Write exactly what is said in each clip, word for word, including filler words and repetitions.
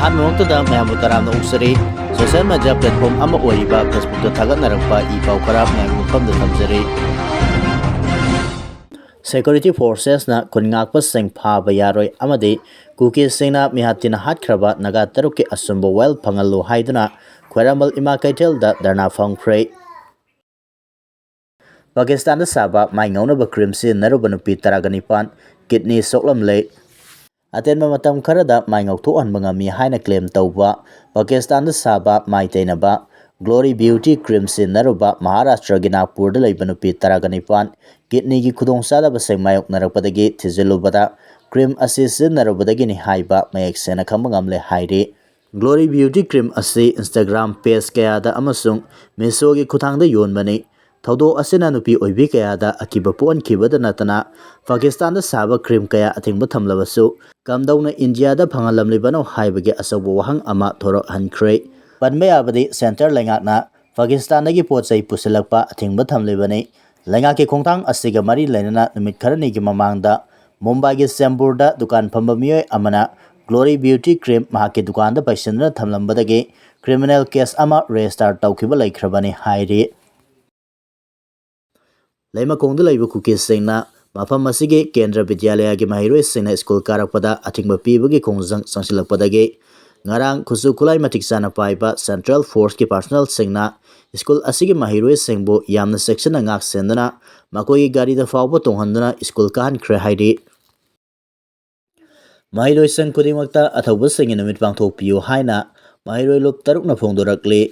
ꯑꯍꯥꯟꯕꯃꯛꯇꯗ ꯃꯌꯥꯝꯕꯨ ꯇꯔꯥꯝꯅ ꯑꯣꯛꯆꯔꯤ꯫ Social media platform ꯑꯃ ꯑꯣꯏꯔꯤꯕ Facebookꯇ ꯊꯥꯒꯠꯅꯔꯛꯄ ꯏ ꯄꯥꯎ ꯈꯔ ꯃꯌꯥꯝꯒꯤ ꯃꯐꯝꯗ ꯊꯝꯖꯔꯤ꯫ Security forcesꯅ ꯈꯨꯟ ꯉꯥꯛꯄꯁꯤꯡ ꯐꯥꯕ ꯌꯥꯔꯣꯏ ꯑꯃꯗꯤ ꯀꯨꯀꯤꯁꯤꯡꯅ ꯃꯤꯍꯥꯠꯇꯤꯅ ꯍꯥꯠꯈ꯭ꯔꯕ ꯅꯥꯒꯥ ꯇꯔꯨꯛꯀꯤ ꯑꯆꯨꯝꯕ ꯋꯥꯌꯦꯜ ꯐꯪꯍꯜꯂꯨ ꯍꯥꯏꯗꯨꯅ ꯈ꯭ꯋꯥꯏꯔꯝꯕꯟ ꯏꯃꯥ ꯀꯩꯊꯦꯜꯗ ꯙꯔꯅꯥ ꯐꯝꯈ꯭ꯔꯦ꯫ ꯄꯥꯀꯤꯁꯇꯥꯟꯗ ꯁꯥꯕ ꯃꯥꯏ ꯉꯧꯅꯕ cream ꯁꯤꯖꯤꯟꯅꯔꯨꯕ ꯅꯨꯄꯤ ꯇꯔꯥꯒ ꯅꯤꯄꯥꯟ kidney ꯁꯣꯛꯂꯝꯂꯦ꯫ ꯑꯇꯦꯟꯕ ꯃꯇꯝ ꯈꯔꯗ ꯃꯥꯏ ꯉꯧꯊꯣꯛꯍꯟꯕ ꯉꯝꯃꯤ ꯍꯥꯏꯅ claim ꯇꯧꯕ ꯄꯥꯀꯤꯁꯇꯥꯟꯗ ꯁꯥꯕ ꯃꯥꯏ ꯇꯩꯅꯕ Glory Beauty cream ꯁꯤꯖꯤꯟꯅꯔꯨꯕ ꯃꯍꯥꯔꯥꯁꯇ꯭ꯔꯒꯤ ꯅꯥꯒꯄꯨꯔꯗ ꯂꯩꯕ ꯅꯨꯄꯤ ꯇꯔꯥꯒ ꯅꯤꯄꯥꯟ kidneyꯒꯤ ꯈꯨꯗꯣꯡꯆꯥꯗꯕꯁꯤꯡ ꯃꯥꯌꯣꯛꯅꯔꯛꯄꯗꯒꯤ ꯊꯤꯖꯤꯜꯂꯨꯕꯗ cream ꯑꯁꯤ ꯁꯤꯖꯤꯟꯅꯔꯨꯕꯗꯒꯤꯅꯤ ꯍꯥꯏꯕ ꯃꯌꯦꯛ ꯁꯦꯡꯅ ꯈꯪꯕ ꯉꯝꯂꯦ ꯍꯥꯏꯔꯤ꯫ Glory Beauty cream ꯑꯁꯤ Instagram page ꯀꯌꯥꯗ ꯑꯃꯁꯨꯡ Meeshoꯒꯤ ꯈꯨꯠꯊꯥꯡꯗ ꯌꯣꯟꯕꯅꯤ꯫ ꯊꯧꯗꯣꯛ ꯑꯁꯤꯅ ꯅꯨꯄꯤ ꯑꯣꯏꯕꯤ ꯀꯌꯥꯗ ꯑꯀꯤꯕ ꯄꯣꯛꯍꯟꯈꯤꯕꯗ ꯅꯠꯇꯅ ꯄꯥꯀꯤꯁꯇꯥꯟꯗ ꯁꯥꯕ cream ꯀꯌꯥ ꯑꯊꯤꯡꯕ ꯊꯝꯂꯕꯁꯨ ꯀꯝꯗꯧꯅ ꯏꯟꯗꯤꯌꯥꯗ ꯐꯪꯍꯜꯂꯝꯂꯤꯕꯅꯣ ꯍꯥꯏꯕꯒꯤ ꯑꯆꯧꯕ ꯋꯥꯍꯪ ꯑꯃ ꯊꯣꯔꯛꯍꯟꯈ꯭ꯔꯦ꯫ ꯄꯟꯕ ꯌꯥꯕꯗꯤ centre ꯂꯩꯉꯥꯛꯅ ꯄꯥꯀꯤꯁꯇꯥꯟꯗꯒꯤ ꯄꯣꯠ ꯆꯩ ꯄꯨꯁꯤꯜꯂꯛꯄ ꯑꯊꯤꯡꯕ ꯊꯝꯂꯤꯕꯅꯤ꯫ ꯂꯩꯉꯥꯛꯀꯤ ꯈꯣꯡꯊꯥꯡ ꯑꯁꯤꯒ ꯃꯔꯤ ꯂꯩꯅꯅ ꯅꯨꯃꯤꯠ ꯈꯔꯅꯤꯒꯤ ꯃꯃꯥꯡꯗ ꯃꯨꯝꯕꯥꯏꯒꯤ ꯆꯦꯝꯕꯨꯔꯗ ꯗꯨꯀꯥꯟ ꯐꯝꯕ ꯃꯤꯑꯣꯏ ꯑꯃꯅ Glory Beauty cream ꯃꯍꯥꯛꯀꯤ ꯗꯨꯀꯥꯟꯗ ꯄꯩꯁꯤꯟꯗꯨꯅ ꯊꯝꯂꯝꯕꯗꯒꯤ criminal case ꯑꯃ register ꯇꯧꯈꯤꯕ ꯂꯩꯈ꯭ꯔꯕꯅꯤ ꯍꯥꯏꯔꯤ꯫ ꯂꯩꯃꯈꯣꯡꯗ ꯂꯩꯕ ꯀꯨꯀꯤꯁꯤꯡꯅ ꯃꯐꯝ ꯑꯁꯤꯒꯤ ꯀꯦꯟꯗ꯭ꯔ ꯕꯤꯗ꯭ꯌꯥꯂꯌꯒꯤ ꯃꯍꯩꯔꯣꯏꯁꯤꯡꯅ ꯁ꯭ꯀꯨꯜ ꯀꯥꯔꯛꯄꯗ ꯑꯊꯤꯡꯕ ꯄꯤꯕꯒꯤ ꯈꯣꯡꯖꯪ ꯆꯪꯁꯤꯜꯂꯛꯄꯗꯒꯤ ꯉꯔꯥꯡ ꯈꯨꯠꯁꯨ ꯈꯨꯠꯂꯥꯏ ꯃꯇꯤꯛ ꯆꯥꯅ ꯄꯥꯏꯕ central forceꯀꯤ personnelꯁꯤꯡꯅ ꯁ꯭ꯀꯨꯜ ꯑꯁꯤꯒꯤ ꯃꯍꯩꯔꯣꯏꯁꯤꯡꯕꯨ ꯌꯥꯝꯅ ꯆꯦꯛꯁꯤꯟꯅ ꯉꯥꯛ ꯁꯦꯟꯗꯨꯅ ꯃꯈꯣꯏꯒꯤ ꯒꯥꯔꯤꯗ ꯐꯥꯎꯕ ꯇꯣꯡꯍꯟꯗꯨꯅ ꯁ꯭ꯀꯨꯜ ꯀꯥꯍꯟꯈ꯭ꯔꯦ ꯍꯥꯏꯔꯤ꯫ ꯃꯍꯩꯔꯣꯏꯁꯪ ꯈꯨꯗꯤꯡꯃꯛꯇ ꯑꯊꯧꯕꯁꯤꯡꯒꯤ ꯅꯨꯃꯤꯠ ꯄꯥꯡꯊꯣꯛꯄꯤꯌꯨ ꯍꯥꯏꯅ ꯃꯍꯩꯔꯣꯏ ꯂꯨꯞ ꯇꯔꯨꯛꯅ ꯐꯣꯡꯗꯣꯔꯛꯂꯤ꯫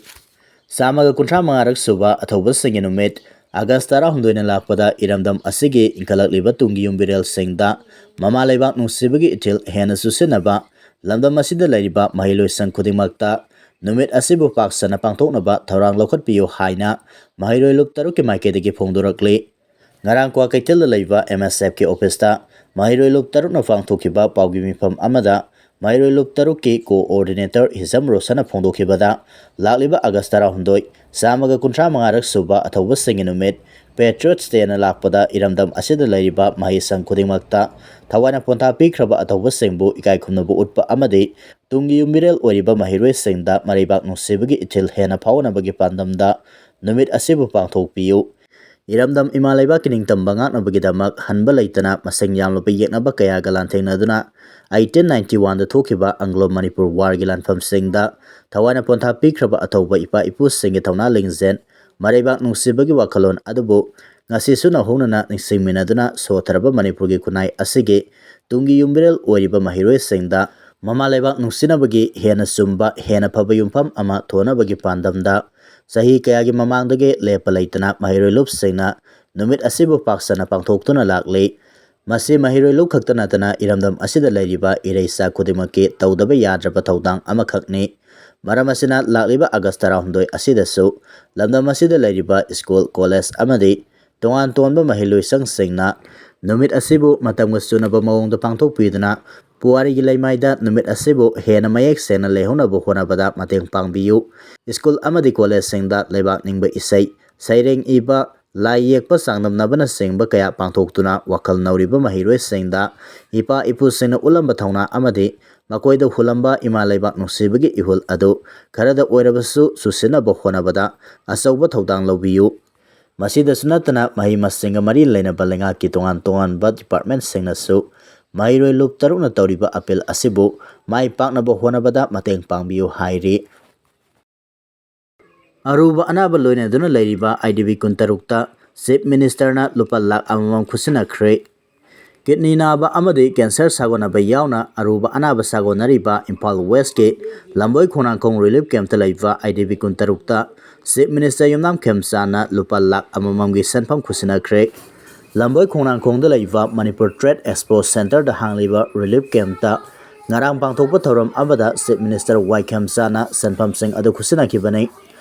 ꯆꯥꯝꯃꯒ ꯀꯨꯟꯊ꯭ꯔꯥ ꯃꯉꯥꯔꯛ ꯁꯨꯕ ꯑꯊꯧꯕꯁꯤꯡꯒꯤ ꯅꯨꯃꯤꯠ ꯑꯥꯒꯁ ꯇꯔꯥꯍꯨꯝꯗꯣꯏꯅ ꯂꯥꯛꯄꯗ ꯏꯔꯝꯗꯝ ꯑꯁꯤꯒꯤ ꯏꯟꯈꯠꯂꯛꯂꯤꯕ ꯇꯨꯡꯒꯤ ꯌꯨꯝꯕꯤꯔꯦꯜꯁꯤꯡꯗ ꯃꯃꯥ ꯂꯩꯕꯥꯛ ꯅꯨꯡꯁꯤꯕꯒꯤ ꯏꯊꯤꯜ ꯍꯦꯟꯅ ꯆꯨꯁꯤꯟꯅꯕ ꯂꯝꯗꯝ ꯑꯁꯤꯗ ꯂꯩꯔꯤꯕ ꯃꯍꯩꯔꯣꯏꯁꯪ ꯈꯨꯗꯤꯡꯃꯛꯇ ꯅꯨꯃꯤꯠ ꯑꯁꯤꯕꯨ ꯄꯥꯛ ꯁꯟꯅ ꯄꯥꯡꯊꯣꯛꯅꯕ ꯊꯧꯔꯥꯡ ꯂꯧꯈꯠꯄꯤꯌꯨ ꯍꯥꯏꯅ ꯃꯍꯩꯔꯣꯏ ꯂꯨꯞ ꯇꯔꯨꯛꯀꯤ ꯃꯥꯏꯀꯩꯗꯒꯤ ꯐꯣꯡꯗꯣꯔꯛꯂꯤ꯫ ꯉꯔꯥꯡ ꯀ꯭ꯋꯥꯀꯩꯊꯦꯜꯗ ꯂꯩꯕ MSFꯀꯤ officeꯇ ꯃꯍꯩꯔꯣꯏ ꯂꯨꯞ ꯇꯔꯨꯛꯅ ꯄꯥꯡꯊꯣꯛꯈꯤꯕ ꯄꯥꯎꯒꯤ ꯃꯤꯐꯝ ꯑꯃꯗ ꯃꯍꯩꯔꯣꯏ ꯂꯨꯞ ꯇꯔꯨꯛꯀꯤ coordinator ꯍꯤꯖꯝ ꯔꯣꯁꯟꯅ ꯐꯣꯡꯗꯣꯛꯈꯤꯕꯗ, ꯂꯥꯛꯂꯤꯕ ꯑꯥꯒꯁ ꯇꯔꯥꯍꯨꯝꯗꯣꯏ, ꯆꯥꯝꯃꯒ ꯀꯨꯟꯊ꯭ꯔꯥ ꯃꯉꯥꯔꯛ ꯁꯨꯕ ꯑꯊꯧꯕꯁꯤꯡꯒꯤ ꯅꯨꯃꯤꯠ Patriots Day ꯅ ꯂꯥꯛꯄꯗ ꯏꯔꯝꯗꯝ ꯑꯁꯤꯗ ꯂꯩꯔꯤꯕ ꯃꯍꯩꯁꯪ ꯈꯨꯗꯤꯡꯃꯛꯇ ꯊꯋꯥꯏꯅ ꯄꯣꯟꯊꯥ ꯄꯤꯈ꯭ꯔꯕ ꯑꯊꯧꯕꯁꯤꯡꯕꯨ ꯏꯀꯥꯏ ꯈꯨꯝꯅꯕ ꯎꯠꯄ ꯑꯃꯗꯤ ꯇꯨꯡꯒꯤ ꯌꯨꯝꯕꯤꯔꯦꯜ ꯑꯣꯏꯔꯤꯕ ꯃꯍꯩꯔꯣꯏꯁꯤꯡꯗ ꯃꯔꯩꯕꯥꯛ ꯅꯨꯡꯁꯤꯕꯒꯤ ꯏꯊꯤꯜ ꯍꯦꯟꯅ ꯐꯥꯎꯅꯕꯒꯤ ꯄꯥꯟꯗꯝꯗ ꯅꯨꯃꯤꯠ ꯑꯁꯤꯕꯨ ꯄꯥꯡꯊꯣꯛꯄꯤꯌꯨ꯫ ꯏꯔꯝꯗꯝ ꯏꯃꯥ ꯂꯩꯕꯥꯛꯀꯤ ꯅꯤꯡꯇꯝꯕ ꯉꯥꯛꯅꯕꯒꯤꯗꯃꯛ ꯍꯟꯕ ꯂꯩꯇꯅ ꯃꯁꯤꯡ ꯌꯥꯝꯂꯕ ꯌꯦꯛꯅꯕ ꯀꯌꯥꯒ ꯂꯥꯟꯊꯦꯡꯅꯗꯨꯅ eighteen ninety one ꯗ ꯊꯣꯛꯈꯤꯕ Anglo Manipur War ꯒꯤ ꯂꯥꯟꯐꯝꯁꯤꯡꯗ ꯊꯋꯥꯏꯅ ꯄꯣꯟꯊꯥ ꯄꯤꯈ꯭ꯔꯕ ꯑꯊꯧꯕ ꯏꯄꯥ ꯏꯄꯨꯁꯤꯡꯒꯤ ꯊꯧꯅꯥ ꯂꯤꯡꯖꯦꯜ, ꯃꯔꯩꯕꯥꯛ ꯅꯨꯡꯁꯤꯕꯒꯤ ꯋꯥꯈꯜꯂꯣꯟ ꯑꯗꯨꯕꯨ ꯉꯁꯤꯁꯨ ꯅꯧꯍꯧꯅꯅ ꯅꯤꯡꯁꯤꯡꯃꯤꯟꯅꯗꯨꯅ ꯁꯣꯊꯔꯕ ꯃꯅꯤꯄꯨꯔꯒꯤ ꯈꯨꯟꯅꯥꯏ ꯑꯁꯤꯒꯤ ꯇꯨꯡꯒꯤ ꯌꯨꯝꯕꯤꯔꯦꯜ ꯑꯣꯏꯔꯤꯕ ꯃꯍꯩꯔꯣꯏꯁꯤꯡꯗ ꯃꯃꯥ ꯂꯩꯕꯥꯛ ꯅꯨꯡꯁꯤꯅꯕꯒꯤ ꯍꯦꯟꯅ ꯆꯨꯝꯕ, ꯍꯦꯟꯅ ꯐꯕ ꯌꯨꯝꯐꯝ ꯑꯃ ꯊꯣꯟꯅꯕꯒꯤ ꯄꯥꯟꯗꯝꯗ ꯆꯍꯤ ꯀꯌꯥꯒꯤ ꯃꯃꯥꯡꯗꯒꯤ ꯂꯦꯞꯄ ꯂꯩꯇꯅ ꯃꯍꯩꯔꯣꯏ ꯂꯨꯞꯁꯤꯡꯅ ꯅꯨꯃꯤꯠ ꯑꯁꯤꯕꯨ ꯄꯥꯛ ꯁꯟꯅ ꯄꯥꯡꯊꯣꯛꯇꯨꯅ ꯂꯥꯛꯂꯤ꯫ ꯃꯁꯤ ꯃꯍꯩꯔꯣꯏ ꯂꯨꯞ ꯈꯛꯇ ꯅꯠꯇꯅ ꯏꯔꯝꯗꯝ ꯑꯁꯤꯗ ꯂꯩꯔꯤꯕ ꯏꯔꯩꯆꯥ ꯈꯨꯗꯤꯡꯃꯛꯀꯤ ꯇꯧꯗꯕ ꯌꯥꯗ꯭ꯔꯕ ꯊꯧꯗꯥꯡ ꯑꯃꯈꯛꯅꯤ꯫ ꯃꯔꯝ ꯑꯁꯤꯅ ꯂꯥꯛꯂꯤꯕ August ꯇꯔꯥꯍꯨꯝꯗꯣꯏ ꯑꯁꯤꯗꯁꯨ ꯂꯝꯗꯝ ꯑꯁꯤꯗ ꯂꯩꯔꯤꯕ school, college ꯑꯃꯗꯤ ꯇꯣꯉꯥꯟ ꯇꯣꯉꯥꯟꯕ ꯃꯍꯩ ꯂꯣꯏꯁꯪꯁꯤꯡꯅ ꯅꯨꯃꯤꯠ ꯑꯁꯤꯕꯨ ꯃꯇꯝꯒ ꯆꯨꯅꯕ ꯃꯑꯣꯡꯗ ꯄꯥꯡꯊꯣꯛꯄꯤꯗꯨꯅ ꯄꯨꯋꯥꯔꯤꯒꯤ ꯂꯩꯃꯥꯏꯗ ꯅꯨꯃꯤꯠ ꯑꯁꯤꯕꯨ ꯍꯦꯟꯅ ꯃꯌꯦꯛ ꯁꯦꯡꯅ ꯂꯩꯍꯧꯅꯕ ꯍꯣꯠꯅꯕꯗ ꯃꯇꯦꯡ ꯄꯥꯡꯕꯤꯌꯨ꯫ School ꯑꯃꯗꯤ college ꯁꯤꯡꯗ ꯂꯩꯕꯥꯛ ꯅꯤꯡꯕ ꯏꯁꯩ, ꯁꯩꯔꯦꯡ ꯏꯕ, ꯂꯥꯏ ꯌꯦꯛꯄ ꯆꯥꯡꯗꯝꯅꯕꯅꯆꯤꯡꯕ ꯀꯌꯥ ꯄꯥꯡꯊꯣꯛꯇꯨꯅ ꯋꯥꯈꯜ ꯅꯧꯔꯤꯕ ꯃꯍꯩꯔꯣꯏꯁꯤꯡꯗ ꯏꯄꯥ ꯏꯄꯨꯁꯤꯡꯅ ꯎꯠꯂꯝꯕ ꯊꯧꯅꯥ ꯑꯃꯗꯤ ꯃꯈꯣꯏꯗ ꯍꯨꯜꯂꯝꯕ ꯏꯃꯥ ꯂꯩꯕꯥꯛ ꯅꯨꯡꯁꯤꯕꯒꯤ ꯏꯍꯨꯜ ꯑꯗꯨ ꯈꯔꯗ ꯑꯣꯏꯔꯕꯁꯨ ꯆꯨꯁꯤꯟꯅꯕ ꯍꯣꯠꯅꯕꯗ ꯑꯆꯧꯕ ꯊꯧꯗꯥꯡ ꯂꯧꯕꯤꯌꯨ꯫ ꯃꯁꯤꯗꯁꯨ ꯅꯠꯇꯅ ꯃꯍꯩ ꯃꯁꯤꯡꯒ ꯃꯔꯤ ꯂꯩꯅꯕ ꯂꯩꯉꯥꯛꯀꯤ ꯇꯣꯉꯥꯟ ꯇꯣꯉꯥꯟꯕ department ꯁꯤꯡꯅꯁꯨ ꯃꯍꯩꯔꯣꯏ ꯂꯨꯞ ꯇꯔꯨꯛꯅ ꯇꯧꯔꯤꯕ appeal ꯑꯁꯤꯕꯨ ꯃꯥꯏ ꯄꯥꯛꯅꯕ ꯍꯣꯠꯅꯕꯗ ꯃꯇꯦꯡ ꯄꯥꯡꯕꯤꯌꯨ ꯍꯥꯏꯔꯤ꯫ ꯑꯔꯨꯕ ꯑꯅꯥꯕ ꯂꯣꯏꯅꯗꯨꯅ ꯂꯩꯔꯤꯕ IDP ꯀꯨꯟꯇꯔꯨꯛꯇ Chief Minister ꯅ ꯂꯨꯄꯥ ꯂꯥꯈ ꯑꯃꯃꯝ ꯈꯨꯠꯁꯤꯟꯅꯈ꯭ꯔꯦ꯫ Kidney ꯅꯥꯕ ꯑꯃꯗꯤ cancer ꯁꯥꯒꯣꯟꯅꯕ ꯌꯥꯎꯅ ꯑꯔꯨꯕ ꯑꯅꯥꯕ ꯁꯥꯒꯣꯟꯅꯔꯤꯕ ꯏꯝꯐꯥꯜ West ꯀꯤ ꯂꯝꯕꯣꯏ ꯈꯣꯡꯅꯥꯡꯈꯣꯡ relief camp ꯇ ꯂꯩꯕ IDP ꯀꯨꯟꯇꯔꯨꯛꯇ Chief Minister ꯌꯨꯝꯅꯥꯝ ꯈꯦꯝꯆꯥꯟꯅ ꯂꯨꯄꯥ ꯂꯥꯈ ꯑꯃꯃꯝꯒꯤ ꯁꯦꯟꯐꯝ ꯈꯨꯠꯁꯤꯟꯅꯈ꯭ꯔꯦ꯫ ꯂꯝꯕꯣꯏ ꯈꯣꯡꯅꯥꯡꯈꯣꯡꯗ ꯂꯩꯕ Manipur Trade Expo Center ꯗ ꯍꯥꯡꯂꯤꯕ relief camp ꯇ ꯉꯔꯥꯡ ꯄꯥꯡꯊꯣꯛꯄ ꯊꯧꯔꯝ ꯑꯃꯗ Chief Minister ꯋꯥꯏ ꯈꯦꯝꯆꯥꯟꯅ ꯁꯦꯟꯐꯝꯁꯤꯡ ꯑꯗꯨ ꯈꯨꯠꯁꯤꯟꯅꯈꯤꯕꯅꯤ꯫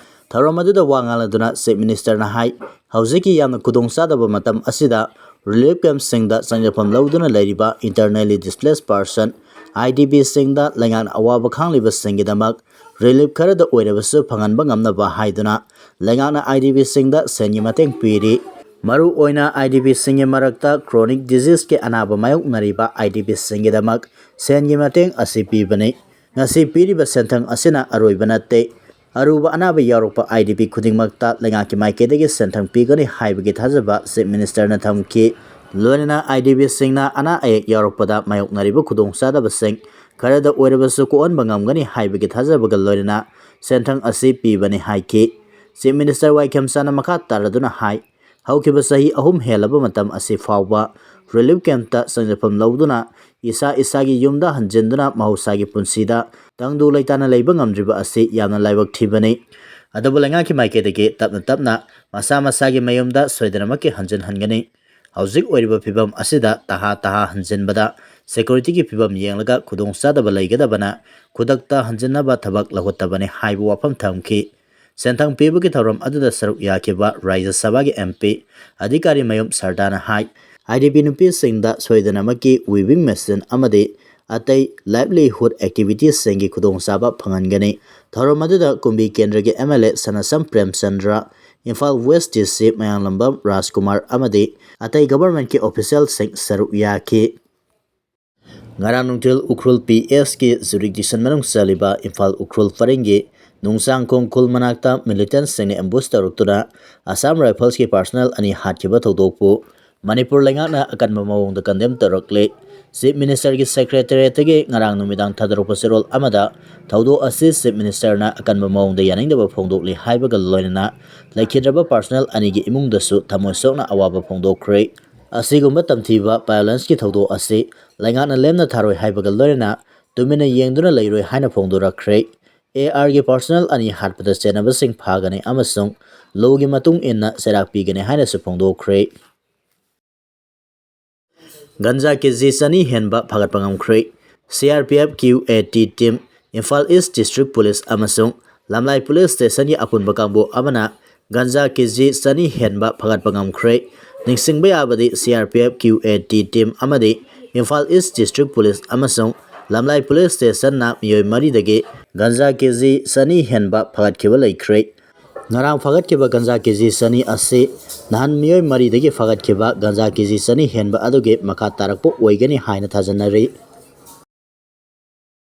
ꯊꯧꯔꯝ ꯑꯗꯨꯗ ꯋꯥ ꯉꯥꯡꯂꯗꯨꯅ Chief Minister ꯅ ꯍꯥꯏ, ꯍꯧꯖꯤꯛꯀꯤ ꯌꯥꯝꯅ ꯈꯨꯗꯣꯡꯆꯥꯗꯕ ꯃꯇꯝ ꯑꯁꯤꯗ relief camp ꯁꯤꯡꯗ ꯆꯪꯖꯐꯝ ꯂꯧꯗꯨꯅ ꯂꯩꯔꯤꯕ internally displaced person, IDP ꯁꯤꯡꯗ ꯂꯩꯉꯥꯛꯅ ꯑꯋꯥꯕ ꯈꯥꯡꯂꯤꯕꯁꯤꯡꯒꯤꯗꯃꯛ ꯔꯤꯂꯤꯐ ꯈꯔꯗ ꯑꯣꯏꯔꯕꯁꯨ ꯐꯪꯍꯟꯕ ꯉꯝꯅꯕ ꯍꯥꯏꯗꯨꯅ ꯂꯩꯉꯥꯛꯅ ꯑꯥꯏ ꯗꯤ ꯕꯤꯁꯤꯡꯗ ꯁꯦꯟꯒꯤ ꯃꯇꯦꯡ ꯄꯤꯔꯤ꯫ ꯃꯔꯨ ꯑꯣꯏꯅ ꯑꯥꯏ ꯗꯤ ꯕꯤꯁꯤꯡꯒꯤ ꯃꯔꯛꯇ ꯀ꯭ꯔꯣꯅꯤꯛ ꯗꯤꯖꯤꯁꯀꯤ ꯑꯅꯥꯕ ꯃꯥꯌꯣꯛꯅꯔꯤꯕ ꯑꯥꯏ ꯗꯤ ꯕꯤꯁꯤꯡꯒꯤꯗꯃꯛ ꯁꯦꯟꯒꯤ ꯃꯇꯦꯡ ꯑꯁꯤ ꯄꯤꯕꯅꯤ꯫ ꯉꯁꯤ ꯄꯤꯔꯤꯕ ꯁꯦꯟꯊꯪ ꯑꯁꯤꯅ ꯑꯔꯣꯏꯕ ꯅꯠꯇꯦ꯫ ꯑꯔꯨꯕ ꯑꯅꯥꯕ ꯌꯥꯎꯔꯛꯄ ꯑꯥꯏ ꯗꯤ ꯕꯤ ꯈꯨꯗꯤꯡꯃꯛꯇ ꯂꯩꯉꯥꯛꯀꯤ ꯃꯥꯏꯀꯩꯗꯒꯤ ꯁꯦꯟꯊꯪ ꯄꯤꯒꯅꯤ ꯍꯥꯏꯕꯒꯤ ꯊꯥꯖꯕ ꯆꯤꯐ ꯃꯤꯅꯤꯁꯇꯔꯅ ꯊꯝꯈꯤ꯫ ꯂꯣꯏꯅꯅ ꯑꯥꯏ ꯗꯤ ꯕꯤꯁꯤꯡꯅ ꯑꯅꯥ ꯑꯌꯦꯛ ꯌꯥꯎꯔꯛꯄꯗ ꯃꯥꯌꯣꯛꯅꯔꯤꯕ ꯈꯨꯗꯣꯡꯆꯥꯗꯕꯁꯤꯡ ꯈꯔꯗ ꯑꯣꯏꯔꯕꯁꯨ ꯀꯣꯛꯍꯟꯕ ꯉꯝꯒꯅꯤ ꯍꯥꯏꯕꯒꯤ ꯊꯥꯖꯕꯒ ꯂꯣꯏꯅꯅ ꯁꯦꯟꯊꯪ ꯑꯁꯤ ꯄꯤꯕꯅꯤ ꯍꯥꯏꯈꯤ꯫ ꯆꯤꯐ ꯃꯤꯅꯤꯁꯇꯔ ꯋꯥꯏ ꯈꯦꯝꯆꯥꯅ ꯃꯈꯥ ꯇꯥꯔꯗꯨꯅ ꯍꯥꯏ, ꯍꯧꯈꯤꯕ ꯆꯍꯤ ꯑꯍꯨꯝ ꯍꯦꯜꯂꯕ ꯃꯇꯝ ꯑꯁꯤ ꯐꯥꯎꯕ ꯔꯤꯂꯤꯐ ꯀꯦꯝꯞꯇ ꯆꯪꯖꯐꯝ ꯂꯧꯗꯨꯅ ꯏꯁꯥ ꯏꯁꯥꯒꯤ ꯌꯨꯝꯗ ꯍꯟꯖꯤꯟꯗꯨꯅ ꯃꯍꯧꯁꯥꯒꯤ ꯄꯨꯟꯁꯤꯗ ꯇꯪꯗꯨ ꯂꯩꯇꯥꯅ ꯂꯩꯕ ꯉꯝꯗ꯭ꯔꯤꯕ ꯑꯁꯤ ꯌꯥꯝꯅ ꯂꯥꯏꯕꯛ ꯊꯤꯕꯅꯤ꯫ ꯑꯗꯨꯕꯨ ꯂꯩꯉꯥꯛꯀꯤ ꯃꯥꯏꯀꯩꯗꯒꯤ ꯇꯞꯅ ꯇꯞꯅ ꯃꯁꯥ ꯃꯁꯥꯒꯤ ꯃꯌꯨꯝꯗ ꯁꯣꯏꯗꯅꯃꯛꯀꯤ ꯍꯟꯖꯤꯟꯍꯟꯒꯅꯤ꯫ ꯍꯧꯖꯤꯛ ꯑꯣꯏꯔꯤꯕ ꯐꯤꯕꯝ ꯑꯁꯤꯗ ꯇꯍꯥ ꯇꯍꯥ ꯍꯟꯖꯤꯟꯕꯗ ꯁꯦꯀ꯭ꯌꯨꯔꯤꯇꯤꯒꯤ ꯐꯤꯕꯝ ꯌꯦꯡꯂꯒ ꯈꯨꯗꯣꯡꯆꯥꯗꯕ ꯂꯩꯒꯗꯕꯅ ꯈꯨꯗꯛꯇ ꯍꯟꯖꯤꯟꯅꯕ ꯊꯕꯛ ꯂꯧꯈꯠꯇꯕꯅꯤ ꯍꯥꯏꯕ ꯋꯥꯐꯝ ꯊꯝꯈꯤ꯫ ꯁꯦꯟꯊꯪ ꯄꯤꯕꯒꯤ ꯊꯧꯔꯝ ꯑꯗꯨꯗ ꯁꯔꯨꯛ ꯌꯥꯈꯤꯕ ꯔꯥꯖ꯭ꯌ ꯁꯚꯥꯒꯤ ꯑꯦꯝ ꯄꯤ ꯑꯙꯤꯀꯥꯔꯤ ꯃꯌꯨꯝ ꯁꯔꯗꯥꯅ ꯍꯥꯏ, ꯑꯥꯏ ꯗꯤ ꯕꯤ ꯅꯨꯄꯤꯁꯤꯡꯗ ꯁꯣꯏꯗꯅꯃꯛꯀꯤ ꯋꯤꯚꯤꯡ ꯃꯦꯆꯤꯟ ꯑꯃꯗꯤ ꯑꯇꯩ ꯂꯥꯏꯚꯂꯤꯍꯨꯗ ꯑꯦꯛꯇꯤꯚꯤꯇꯤꯁꯁꯤꯡꯒꯤ ꯈꯨꯗꯣꯡꯆꯥꯕ ꯐꯪꯍꯟꯒꯅꯤ꯫ ꯊꯧꯔꯝ ꯑꯗꯨꯗ ꯀꯨꯝꯕꯤ ꯀꯦꯟꯗ꯭ꯔꯒꯤ M L A Sanasam Premchandra, Imphal west D C Mayanglambam ꯔꯥꯖꯀꯨꯃꯥꯔ ꯑꯃꯗꯤ ꯑꯇꯩ ꯒꯚꯔꯟꯃꯦꯟꯠꯀꯤ ꯑꯣꯐꯤꯁꯤꯌꯦꯜꯁꯤꯡ ꯁꯔꯨꯛ ꯌꯥꯈꯤ꯫ ꯉꯔꯥꯡ ꯅꯨꯡꯊꯤꯜ ꯎꯈ꯭ꯔꯨꯜ ꯄꯤ ꯑꯦꯁꯀꯤ ꯖꯨꯔꯤꯗꯤꯛꯁꯟ ꯃꯅꯨꯡ ꯆꯜꯂꯤꯕ ꯏꯝꯐꯥꯜ ꯎꯈ꯭ꯔꯨꯜ ꯄꯔꯤꯡꯒꯤ ꯅꯨꯡꯆꯥꯡꯈꯣꯡ ꯈꯨꯜ ꯃꯅꯥꯛꯇ ꯃꯤꯂꯤꯇꯦꯟꯠꯁꯤꯡꯅ ꯑꯦꯝꯕꯨꯁ ꯇꯧꯔꯛꯇꯨꯅ ꯑꯁꯥꯝ ꯔꯥꯏꯐꯜꯁꯀꯤ ꯄꯥꯔꯁꯅꯦꯜ ꯑꯅꯤ ꯍꯥꯠꯈꯤꯕ ꯊꯧꯗꯣꯛꯄꯨ ꯃꯅꯤꯄꯨꯔ ꯂꯩꯉꯥꯛꯅ ꯑꯀꯟꯕ ꯃꯑꯣꯡꯗ ꯀꯟꯗꯦꯝ ꯇꯧꯔꯛꯂꯤ꯫ ꯆꯤꯐ ꯃꯤꯅꯤꯁꯇꯔꯒꯤ ꯁꯦꯀ꯭ꯔꯦꯇꯦꯔꯤꯌꯦꯠꯇꯒꯤ ꯉꯔꯥꯡ ꯅꯨꯃꯤꯗꯥꯡ ꯊꯥꯗꯣꯔꯛꯄ ꯆꯦꯔꯣꯜ ꯑꯃꯗ ꯊꯧꯗꯣꯛ ꯑꯁꯤ ꯆꯤꯐ ꯃꯤꯅꯤꯁꯇꯔꯅ ꯑꯀꯟꯕ ꯃꯑꯣꯡꯗ ꯌꯥꯅꯤꯡꯗꯕ ꯐꯣꯡꯗꯣꯛꯂꯤ ꯍꯥꯏꯕꯒ ꯂꯣꯏꯅꯅ ꯂꯩꯈꯤꯗ꯭ꯔꯕ ꯄꯥꯔꯁꯅꯦꯜ ꯑꯅꯤꯒꯤ ꯏꯃꯨꯡꯗꯁꯨ ꯊꯃꯣꯏ ꯁꯣꯛꯅ ꯑꯋꯥꯕ ꯐꯣꯡꯗꯣꯛꯈ꯭ꯔꯦ꯫ ꯑꯁꯤꯒꯨꯝꯕ ꯇꯝꯊꯤꯕ ꯚꯥꯏꯑꯣꯂꯦꯟꯁꯀꯤ ꯊꯧꯗꯣꯛ ꯑꯁꯤ ꯂꯩꯉꯥꯛꯅ ꯂꯦꯝꯅ ꯊꯥꯔꯣꯏ ꯍꯥꯏꯕꯒ ꯂꯣꯏꯅꯅ ꯇꯨꯃꯤꯟꯅ ꯌꯦꯡꯗꯨꯅ ꯂꯩꯔꯣꯏ ꯍꯥꯏꯅ ꯐꯣꯡꯗꯣꯔꯛꯈ꯭ꯔꯦ꯫ ꯑꯦ ꯑꯥꯔꯒꯤ ꯄꯥꯔꯁꯅꯦꯜ ꯑꯅꯤ ꯍꯥꯠꯄꯗ ꯆꯦꯟꯅꯕꯁꯤꯡ ꯐꯥꯒꯅꯤ ꯑꯃꯁꯨꯡ ꯂꯣꯒꯤ ꯃꯇꯨꯡ ꯏꯟꯅ ꯆꯩꯔꯥꯛ ꯄꯤꯒꯅꯤ ꯍꯥꯏꯅꯁꯨ ꯐꯣꯡꯗꯣꯛꯈ꯭ꯔꯦ꯫ ꯒꯟꯖꯥ ꯀꯦꯖꯤ ꯆꯅꯤ ꯍꯦꯟꯕ ꯐꯥꯒꯠꯄ ꯉꯝꯈ꯭ꯔꯦ꯫ C R P F Q A T team, Imphal east district police ꯑꯃꯁꯨꯡ ꯂꯝꯂꯥꯏ ꯄꯨꯂꯤꯁ ꯁ꯭ꯇꯦꯁꯟꯒꯤ ꯑꯄꯨꯟꯕ ꯀꯥꯡꯕꯨ ꯑꯃꯅ ꯒꯟꯖꯥ ꯀꯦꯖꯤ ꯆꯅꯤ ꯍꯦꯟꯕ ꯐꯥꯒꯠꯄ ꯉꯝꯈ꯭ꯔꯦ꯫ ꯅꯤꯡꯁꯤꯡꯕ ꯌꯥꯕꯗꯤ C R P F Q A T team ꯑꯃꯗꯤ ꯏꯝꯐꯥꯜ ꯏꯁ ꯗꯤꯁꯇ꯭ꯔꯤꯛ ꯄꯨꯂꯤꯁ ꯑꯃꯁꯨꯡ ꯂꯝꯂꯥꯏ ꯄꯨꯂꯤꯁ ꯁ꯭ꯇꯦꯁꯟꯅ ꯃꯤꯑꯣꯏ ꯃꯔꯤꯗꯒꯤ ꯒꯟꯖꯥ ꯀꯦ ꯖꯤ ꯆꯅꯤ ꯍꯦꯟꯕ ꯐꯥꯒꯠꯈꯤꯕ ꯂꯩꯈ꯭ꯔꯦ꯫ ꯉꯔꯥꯡ ꯐꯥꯒꯠꯈꯤꯕ ꯒꯟꯖꯥ ꯀꯦ ꯖꯤ ꯆꯅꯤ ꯑꯁꯤ ꯅꯍꯥꯟ ꯃꯤꯑꯣꯏ ꯃꯔꯤꯗꯒꯤ ꯐꯥꯒꯠꯈꯤꯕ ꯒꯟꯖꯥ ꯀꯦ ꯖꯤ ꯆꯅꯤ ꯍꯦꯟꯕ ꯑꯗꯨꯒꯤ ꯃꯈꯥ ꯇꯥꯔꯛꯄ ꯑꯣꯏꯒꯅꯤ ꯍꯥꯏꯅ ꯊꯥꯖꯅꯔꯤ꯫